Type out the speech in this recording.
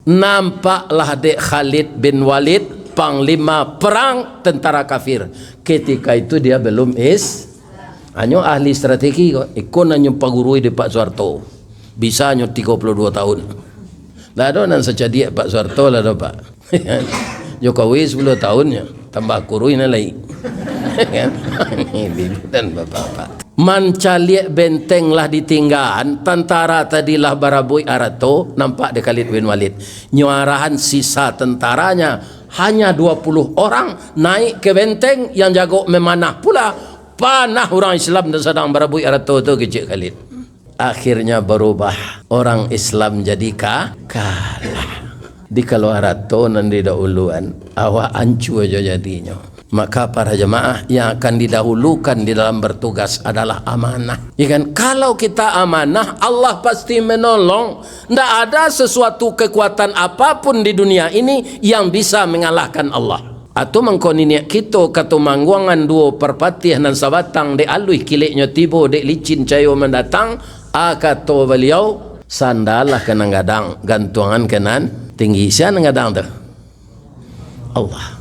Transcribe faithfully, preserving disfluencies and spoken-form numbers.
Nampaklah dek Khalid bin Walid, panglima perang tentara kafir. Ketika itu dia belum is-, hanyo ahli strategi ko. Iko nan nyo pagurui dek Pak Suharto. Bisa nyo tigo puluah duo tahun. Lah ado nan sacadiak Pak Suharto lah ado, Pak. Jokowi sapuluah tahun nyo, tambah kurui nan lai. Kan? Ibu dan bapak-bapak. Mancaliak benteng lah ditinggaan, tantara tadi lah barabuik arato, nampak dek Khalid bin Walid. Nyo arahan sisa tantaranya, hanya dua puluh orang, naik ke benteng, yang jago memanah pula, panah urang Islam nan sadang barabuik arato tu, kecek Khalid. Akhirnya barubah, orang Islam jadi ka-, kalah. Dikalo arato nan didahuluan, awak ancua jo jadinyo. Maka para jamaah, yang akan didahulukan di dalam bertugas adalah amanah. Ya kan? Kalau kita amanah, Allah pasti menolong. Ndak ada sesuatu kekuatan apapun di dunia ini yang bisa mengalahkan Allah. Atau mangko niniak kito, kato mangguangan duo parpatiah nan sabatang, dek aluih kileknyo tibo, dek licin cayo mandatang, a kato baliau, sandalah ka nan gadang, gantuangan ka nan tinggi. Sia nan gadang tu? Allah.